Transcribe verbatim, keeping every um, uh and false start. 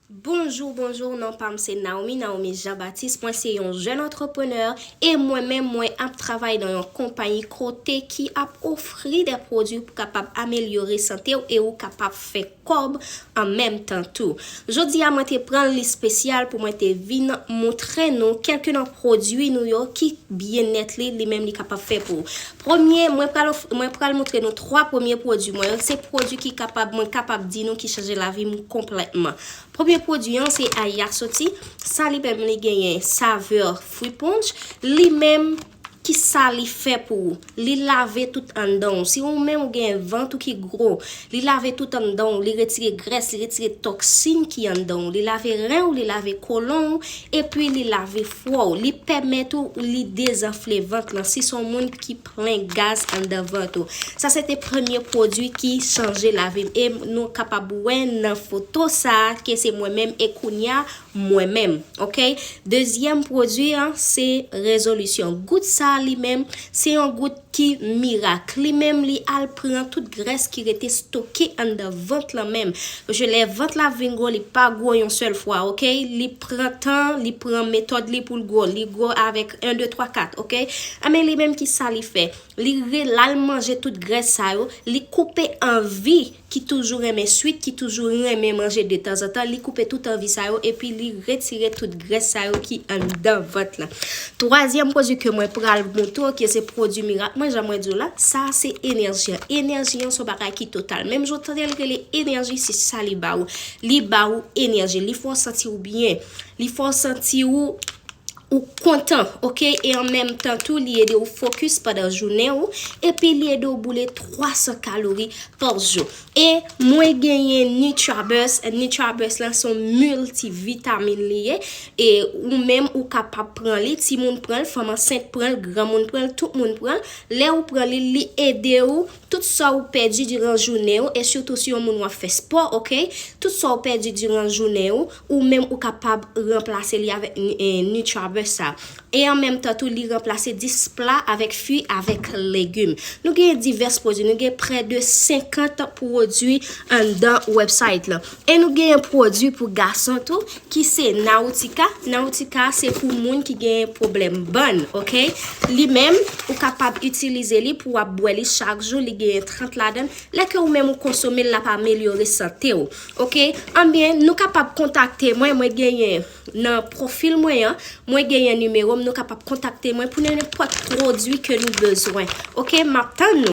Bonjou, bonjou, non pa m se Naomi, Naomi Jean Baptiste. Mwen se yon jèn antreprenè e mwen menm mwen ap travay nan yon konpayi kote ki ap ofri de pwodui pou kapab amelyore sante w e ou kapab fè kòb an menm tan tou. Jodi a mwen te pran li espesyal pou mwen te vin montre nou kèlke nan pwodui nou yo ki byennèt li, li menm li kapab fè pou ou. Premye, mwen pral, mwen pral montre nou twa premye pwodui mwen yo. Se pwodui ki kapab, mwen kapab di nou ki chanje lavi m konplètman. Premye pwodui an se Ayasoti. Sa li menm li genyen savè fruit punch. Li menm ki sa li fè pou ou? Li lave tout anndan w. Si ou menm ou gen vant ou ki gwo, li lave tout anndan w, li retire grès, li retire toksin ki anndan w, li lave ren w, li lave kolon w, epi li lave fwa w. Li pèmèt ou, li dezanfle vant lan. Si se yon moun ki plen gaz anndan vant ou. Sa se te premye pwodui ki chanje lavi m. E nou kapab wè nan foto sa a ke se mwen menm e kounya mwen menm, ok? Dezyèm pwodui an, se rezolisyon. Gout sa a li menm, se yon gout ki mirak. Li menm, li al pran tout grès ki rete stoke anndan vant lan menm. Paske lè vant la vin gwo, li pa gwo yon sèl fwa, ok? Li pran tan, li pran metòd li pou l gwo. Li gwo avèk en, de, twa, kat, ok? Anben, li menm ki sa li fè? Li re-, l al manje tout grès sa yo, li koupe anvi ki toujou renmen swit, ki toujou renmen manje detanzantan, li koupe tout anvi sa yo, epi li retire tout grès sa yo ki anndan vant lan. Twazyèm pwodui ke mwen pral montre w, ki se pwodui mirak mwen, jan mwen di w la, sa se enèji an. Enèji an se yon bagay ki total. Menm jan w tande l rele enèji, se sa li ba ou. Li ba ou enèji, li fè w santi w byen, li fè w santi w ou kontan, ok? E an menm tan tou, li ede w fokis pandan jounen ou, epi li ede w boule twa san kalori pa jou. E mwen genyen NutraBurst. NutraBurst lan se yon miltivitamin li ye. E ou menm ou kapab pran li, timoun pran l, fanm ansent pran l, granmoun pran l, tout moun pran l. Lè ou pran li, li ede w, tout sa ou pèdi diran jounen ou, e sitou si yon moun w ap fè spò, ok? Tout sa ou pèdi diran jounen ou, ou menm ou kapab ranplase li avèk ni-, eh, NutraBurst sa. E an menm tan tou, li ranplase dis pla avèk fwi, avèk legim. Nou genyen divès pwodui, nou gen prè de senkant pwodui anndan website lan. E nou genyen pwodui pou gason tou, ki se Nautica. Nautica se pou moun ki genyen pwoblèm bann, ok? Li menm, ou kapab itilize li pou w ap bwè li chak jou, li genyen trant ladan l. Lè ke ou menm ou konsome l, l ap amelyore sante w, ok? Anben, nou kapab kontakte mwen, mwen genyen nan pwofil mwen an, mwen genyen nimewo m, nou kapab kontakte mwen pou nenpòt pwodui ke nou bezwen, ok? M ap tann nou.